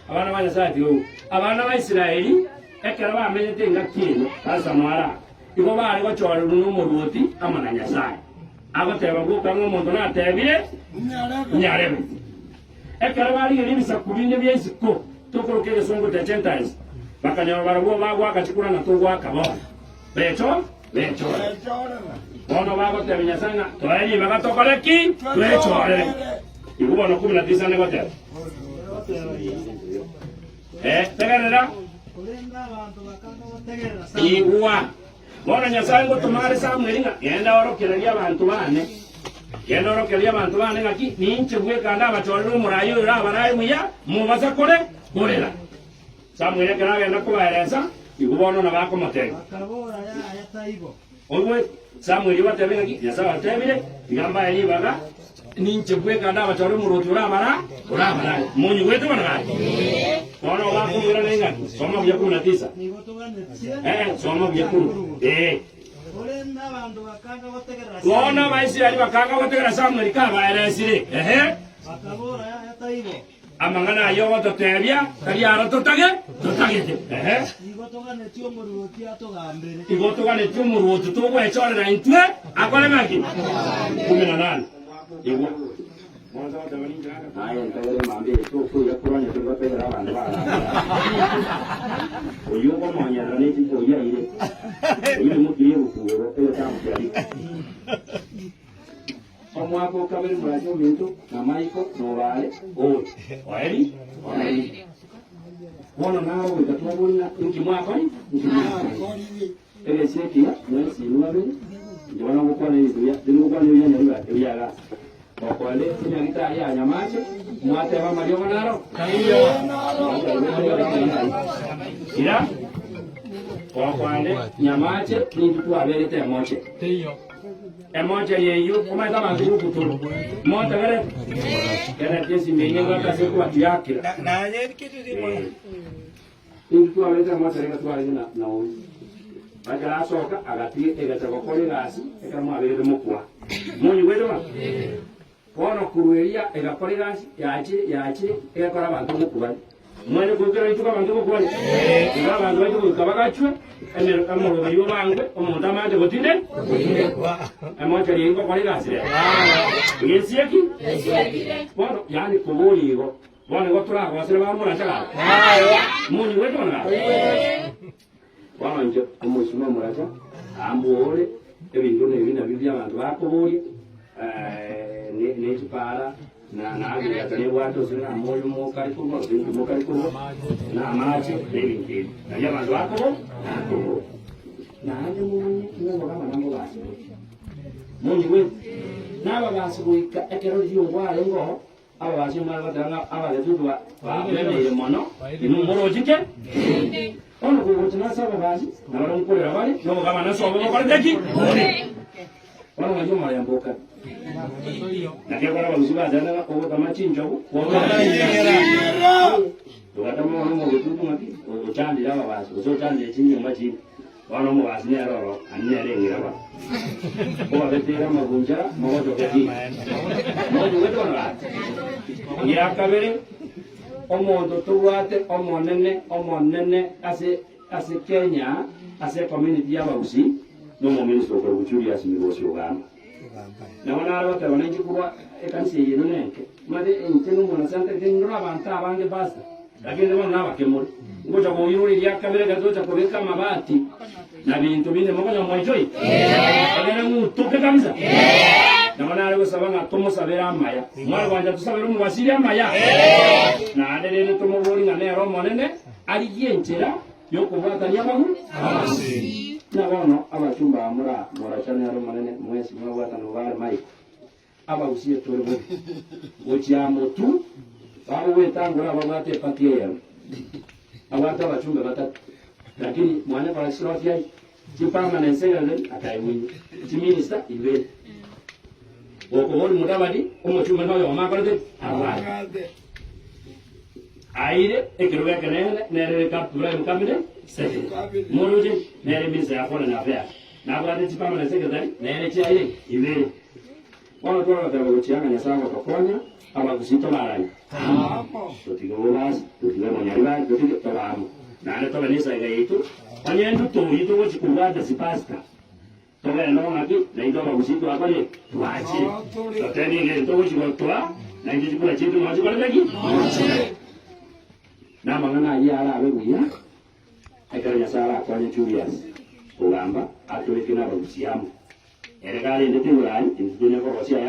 Abana ba Nyasae tiga oigwe. Abana ba Israeli ekero bamenyete engaki eye, Pastor Mwara, igo bare gochorerwa nomoruoti amo na Nyasae. Agoteba bwoka ng'a omonto natebire nyarebe. Ekero barigeria ebisaku binde bia isiko, tokoroka egesongo the Gentiles, bakanyora barabwo bagoaka chikura na togoaka bono. Becho bechore. Bono bagotebia Nyasae ng'a toe ribaga tokore ki? Twechorere. Igo bono 19 negoteba. Eh, tegerera. Igwa. Bono Nyasae ngotoma are Samueli ng'a genda orokererie abanto baane. Genda orokererie abanto baane ng'aki ninche bweka ndabachorere omoraai oyo orabarae buya, mobasa kore korera. Samueli ekero agenda kobaeresa, igo bono nabo akomotebia. Bakabora, Yaya, taibo. Oigwete? Samueli obatebia ng'aki Nyasae otebire, tiga mbae ribaga, ninche bweka ndabachore omorwoti orabara orabarae. Monyigwete bono gaki? Bono bakomoirana ing'aki? Soma buya 19. Nigo toganetie Eh, soma buya korwa. Eh. Korende abanto bakanga gotegerera Bono Samueli, Abaisraeli bakanga gotegerera Samueli kabaeresire. Ehe. bakabora, Yaya, taibo. Amang'ana ayio ogototebia tari aro totage totagete. Ehe. Igo toganetie omoruoti atogambere. Igo toganetie omoruoti togwechorera intwe akore ng'aki? 18. Igwa. Aye ntegere mambia eye tokoira korwa onye tori gotegera abanto barabwo. Oyio okomonyerera ne chiko oyio aire. Oyio oimokirie ebuku igoro egetabu kia riko. Omwaka o kabere morache ominto, na Michael, na Obale, oyo oeri, oeri. Bono naro goika twaboria ng'a inki mwakori, inki mwakori. Egesi ekiya, mwensi inwe babere, inche bono ngokwana ebinto bia, tindi gokwana ebia nyarura, ebia gasi. Okonde enyagitari ya Nyamache, mwateba amariogo naro? Ira, okwande Nyamache, ninki twaberete emoche. Emocheri eyio omanyete abanto b'ogotorwa motegerete? Kereti esimi eye ngoeta ase okobatiakera. Intwe twaberete emocheri iga twarenge na Naomi. Ekero asoka agatiga egacha gokora egasi ekero mwaberete mokwa. Monyigwete bono? Bono korwa eria egakora egasi yachire yachire egakora abanto mokubani. Mwene koikera rituko abanto mokubani. Iga abanto baito goika bagachwe emero emoroberi obangwe omonto amante gotinde gotindekwa. Emocheri eyio ngokora egasi rero. Gesieki? Bono yaani koboria igo. Bono igo toragosere bamorache gaki. Monyigwete bono gaki? Bono inche omosima omoracha, ambore ebinto nebi nabio bi'abanto bakoboria, ne ne chipara, na na agriculture nebwate ase ng'a moyo mokare korwa gose inki mokare korwa, na amache, na ebinto ebi. Nabio abanto bakobo bakoboria. Naende momanye ng'a obogabana mbobase gochia. Monyigwete? Nababasi goika ekero riria orwarenge oo, Ababasi mbare goteba ng'a abagetutu babemeire mono, inwe moroche ki? Bono kogocha nase ababasi, nabarabwo nkorera bare, na obogabana ase obo bokorete ki? Bore. Bono ng'aki omorembe okabe? Naki ekero abagusi batebete ng'a ogotama chinchogu Togatama bono omogetutu ng'aki ochandire ababasi, gose ochandire chinyomba chinde. Bono omobasi nere oro, naende nere eng'ira bono. Obabeteire amagunchara, mogochoke ki? Monyigwete bono gaki? Egia kabere, omonto tobwate omonene omonene ase ase Kenya, ase ecommunity y'Abagusii, nomominister okorokwa Julius Migosi Ogamba. Nabo nare goteba nainche korwa ekanisa eye ino nenke, omanyete inche nomonasante ndore abanto abange pastor, lakini bono nabake more. Ngocha koirora eria kabere ekero togocha kobeka amabati na binto binde mokonya moichoi? Egere ng'utoke kabisa? Nabo nare gosaba ng'a tomosabere amaya. Mware gwancha tosabere omobasiri amaya? Naende rende tomobori ng'a nere Omonene arigie enchera Y'okobwatania abagu abasiri. Na bono abachumba aba mora morachane are Omonene mwensi mwabwatana obo are maiga, abagusie tore bobe. Gochia motu bagogwetangora ababwate epati eyemo, abwate abachumbe batato, lakini mwanya kora chislot aye, chipermanent secretary akaegwa inye, chiminister ibere. Gokobori Mudavadi, omochumbe noyomo akorete ki? Abwate. Aire ekerogo ekenene nere Prime Cabinet Secretary. Moroche nere Minister ya Foreign Affairs. Nabwate chipermanent secretary nere chiaye ibere. Bono twaroteba gochia ng'a Nyasae agotokonya. Abagusii tobaranye amo, totige obobasi, totige obonyaribari, totige tobe amo. Naende tobe nesaiga yaito, onye intwe toyio togochia kobwata chipastor, togende ng'aki naintwe abagusii twakore ki? Twachire. Totebie egento togochia gotoa, naintwe chikura chiaito noo chikorete ki? Namang'ana ayio arabe buya, ekero Nyasae arakonye Julius kogamba atoreke nabagusii amo. Ere karendete igoro aria, intwe tonya korosia aya.